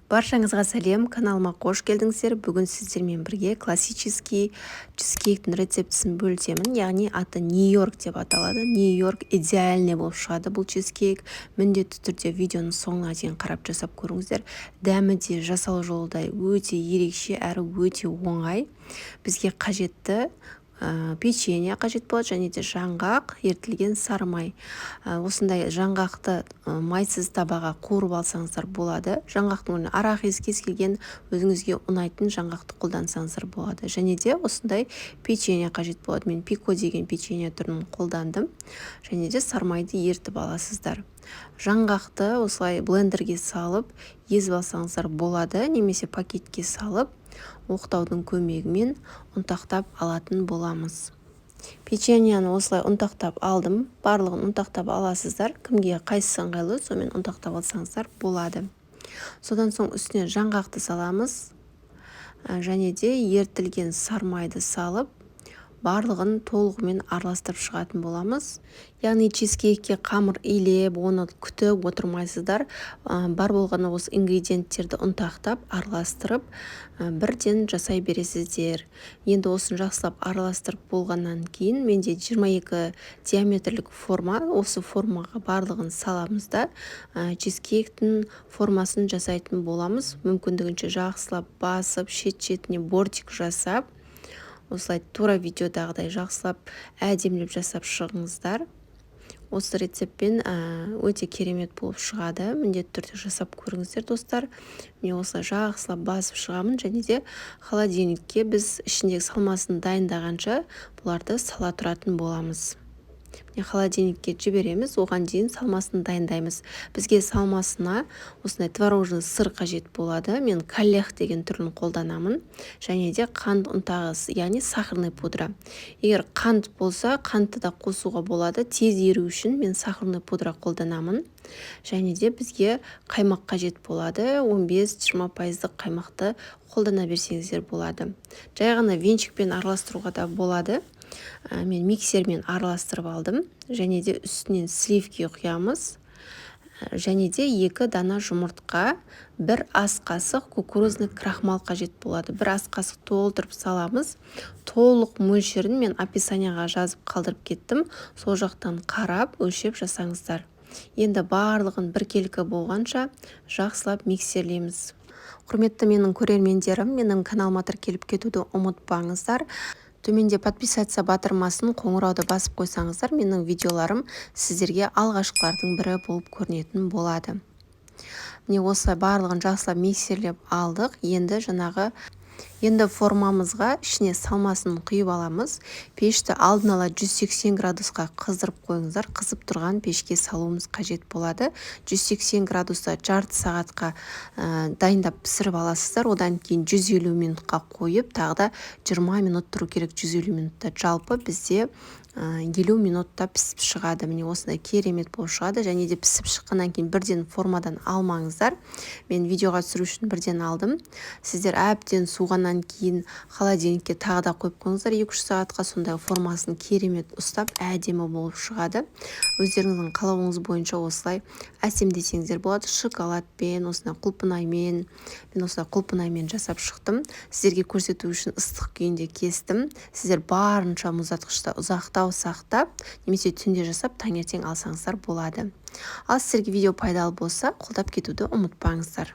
Баршаңызға сәлем! Каналыма қош келдіңіздер! Бүгін сіздермен бірге классический чизкейктің рецептісін бөлісемін, яғни аты Нью-Йорк деп аталады. Нью-Йорк идеальный болып шығады бұл чизкейк. Міндетті түрде видеоның соңына дейін қарап, жасап көріңіздер. Дәмі де, жасалу жолы да өте ерекше әрі өте оңай. Бізге қажетті печенье қажет болады және де жаңғақ, ерітілген сары май. Осындай жаңғақты майсыз табаға қуырып алсаңыздар болады. Жаңғақтың орнына арахис, кез келген өзіңізге ұнайтын жаңғақты қолдансаңыздар болады. Және де осындай печенье қажет болады. Мен Пико деген печенье түрін қолдандым. Және де сары майды ерітіп аласыздар. Жаңғақты осылай блендерге салып езіп алсаңыздар болады немесе пакетке салып, оқтаудың көмегімен ұнтақтап алатын боламыз. Печеньені осылай ұнтақтап алдым. Барлығын ұнтақтап аласыздар. Кімге қайсысы ыңғайлы, сонымен ұнтақтап алсаңыздар болады. Содан соң үстіне жаңғақты саламыз және де ерітілген сармайды салып, барлығын толығымен араластырып шығатын боламыз. Яғни чизкейкке қамыр илеп, оны күтіп отырмайсыздар. Бар болғаны осы ингредиенттерді ұнтақтап, араластырып, бірден жасай бересіздер. Енді осыны жақсылап араластырып болғаннан кейін, менде 22 диаметрлік форма, осы формаға барлығын саламыз да, чизкейктің формасын жасайтын боламыз. Мүмкіндігінше жақсылап басып, шет шетіне бортик жасап, осылай тура видеодағыдай жақсылап, әдемілеп жасап шығыңыздар. Осы рецептпен өте керемет болып шығады. Міндетті түрде жасап көріңіздер, достар. Міне, осылай жақсылап басып шығамын және де холодильникке біз ішіндегі салмасын дайындағанша бұларды сала тұратын боламыз. Міне, холодильникке жібереміз. Оған дейін салмасын дайындаймыз. Бізге салмасына осындай творожный сыр қажет болады. Мен Каллех деген түрін қолданамын. Және де қант ұнтағы, яғни сахарный пудра. Егер қант болса, қантты да қосуға болады. Тез еру үшін мен сахарный пудра қолданамын. Және де бізге қаймақ қажет болады. 15-20 пайыздық қаймақты қолдана берсеңіздер болады. Жай ғана венчикпен араластыруға да болады. Мен миксермен араластырып алдым. Және де үстінен сливки құямыз. Және де екі дана жұмыртқа, бір ас қасық кукурузный крахмал қажет болады. Бір ас қасық толтырып саламыз. Толық мөлшерін мен описанияға жазып қалдырып кеттім, сол жақтан қарап, өлшеп жасаңыздар. Енді барлығын біркелкі болғанша жақсылап миксерлейміз. Құрметті менің көрермендерім, менің каналыма тіркеліп кетуді ұмытпаңыздар. Төменде «Подписаться» батырмасын, қоңырауды басып қойсаңыздар, менің видеоларым сіздерге алғашқылардың бірі болып көрінетін болады. Міне, осылай барлығын жақсылап миксерлеп алдық. Енді жаңағы, енді формамызға ішіне салмасын құйып аламыз. Пешті алдын ала 180 градусқа қыздырып қойыңыздар. Қызып тұрған пешке салуымыз қажет болады. 180 градуста жарты сағатқа дайындап, пісіріп аласыздар. Одан кейін 150 минутқа қойып, тағы да 20 минут тұру керек 150 минутта. Жалпы бізде 50 минутта пісіп шығады. Міне, осындай керемет болып шығады. Және де пісіп шыққаннан кейін бірден формадан алмаңыздар. Мен видеоға түсіру үшін бірден алдым. Сіздер әбден суығаннан кейін холодильникке тағы да қойып қойыңыздар 2-3 сағатқа. Сондай формасын керемет ұстап, әдемі болып шығады. Өздеріңіздің қалауыңыз бойынша осылай әсемдесеңіздер болады шоколадпен, осындай құлпынаймен. Мен осылай құлпынаймен жасап шықтым. Сіздерге көрсету үшін ыстық күйінде кестім. Сіздер барынша мұздатқышта ұзақтау сақтап немесе түнде жасап, таңертең алсаңыздар болады. Ал сіздерге видео пайдалы болса, қолдап кетуді ұмытпаңыздар.